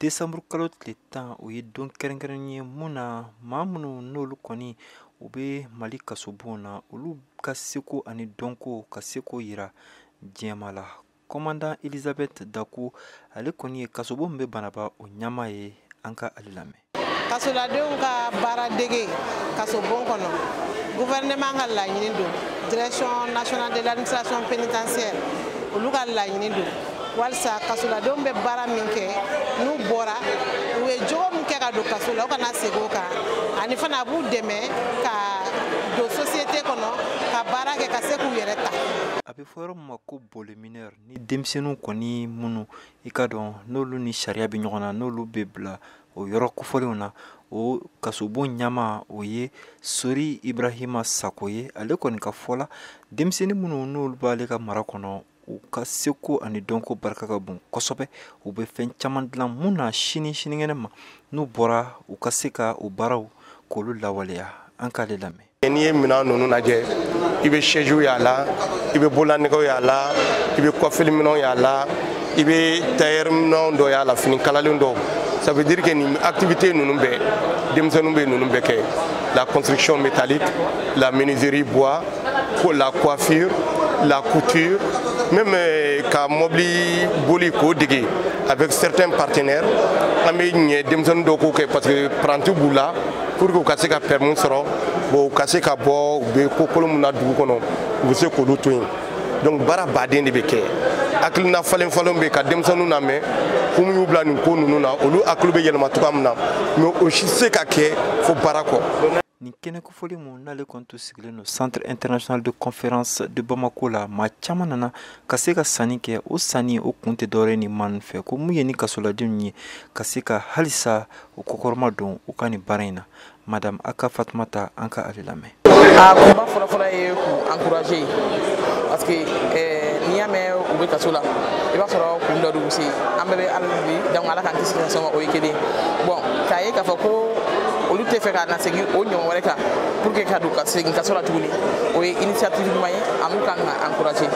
Décembre kalo tile 10, o ye don kɛrɛnkɛrɛnnen ye mun na maa minnu n'olu kɔni u bɛ Mali kasobon na, olu ka seko ani dɔnko ka seko yira diɲɛma la. Commandant Elisabeth Dako, ale kɔni ye kasobon min bɛ Banaba, o ɲɛmaa ye. An ka ale lamɛn. Kasoladenw ka baara dege kasobon kɔnɔ, gouvernement ka laɲini don, Direction nationale de l'administration pénitentiaire, olu ka laɲini don walisa kasoladenw bɛ baara min kɛ, n'u bɔra, u ye jogo min kɛ ka don kaso la, u kana segin o kan. Ani fana, a b'u dɛmɛ ka don société kɔnɔ, ka baara kɛ, ka se k'u yɛrɛ ta. A bɛ fɔ yɔrɔ min ma ko bole mineur, ni denmisɛnninw kɔni minnu i ka dɔn n'olu ni sariya bɛ ɲɔgɔn na, n'olu bɛ bila o yɔrɔ kofɔlenw na, o kasobon ɲɛmaa, o ye Sori Ibrahima Sako ye. Ale kɔni ka fɔ la, denmisɛnnin minnu n'olu b'ale ka mara kɔnɔ, u ka seko ani dɔnko barika ka bon kosɛbɛ. U bɛ fɛn caman dilan mun na, sini sinikɛnɛ ma, n'u bɔra, u ka se ka o baaraw k'olu lawaleya. An k'ale lamɛn. N'i ye minɛn ninnu lajɛ, i bɛ chaise y'a la, i bɛ bololanɛgɛw y'a la, i bɛ coiffure minɛnw y'a la, i bɛ tailleur minɛnw dɔ y'a la, fini kalalen dɔw. Ça veut dire que nin activité ninnu bɛɛ, denmisɛnninw bɛ ninnu bɛɛ kɛ: la construction métallique, la menuiserie bois, la coiffure, la couture, même ka mobili boli k'o dege. Avec certains partenaires, an bɛ ɲɛ denmisɛnnin dɔw k'o kɛ, parce que apprenti b'u la, pour que u ka se ka permis sɔrɔ. Bon, u ka se ka bɔ, u bɛ ko kolon min na dugu kɔnɔ, u bɛ se k'olu to yen. Donc baara baden de bɛ kɛ, hakilina falen falen bɛ ka denmisɛnninw lamɛn, ko mun y'u bila nin ko ninnu na, olu hakili bɛ yɛlɛma cogoya min na. Mais o si tɛ se ka kɛ fo baara kɔ. Nin kɛnɛ kofɔlen mun n'ale kɔni tun sigilen don Centre international de conférence de Bamako la, maa caman nana ka se ka sanni kɛ. O sanni o kun tɛ dɔwɛrɛ ni maa fɛ ko mun ye ni kasoladenw ye ka se ka halisa o kɔkɔrɔma don u ka nin baara in na. Madame Aka Fatumata, an ka ale lamɛn. A kunba fɔlɔfɔlɔ ye k'u encourager, parce que n'i y'a mɛn u bɛ kaso la, i b'a sɔrɔ kun dɔ de y'u se. An bɛɛ bɛ Ala deli, donc Ala k'an kisi kaso ma, o ye kelen. Bon, k'a ye k'a fɔ ko olu tɛ fɛ ka na segin o ɲɔgɔn wɛrɛ kan pour que ka don ka segin kaso la tuguni, o ye initiative ɲuman ye, an n'u kan ka encourager.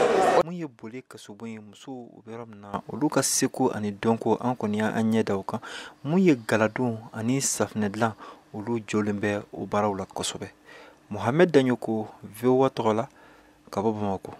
Mun ye boli kasobon ye, musow u bɛ yɔrɔ min na, olu ka seko ani dɔnko, an kɔni y'an ɲɛ da o kan. Mun ye galadon ani safunɛ dilan, olu jɔlen bɛ o baaraw la kosɛbɛ. Mohamed Dagnoko, VOA tɔgɔ la, ka bɔ Bamakɔ.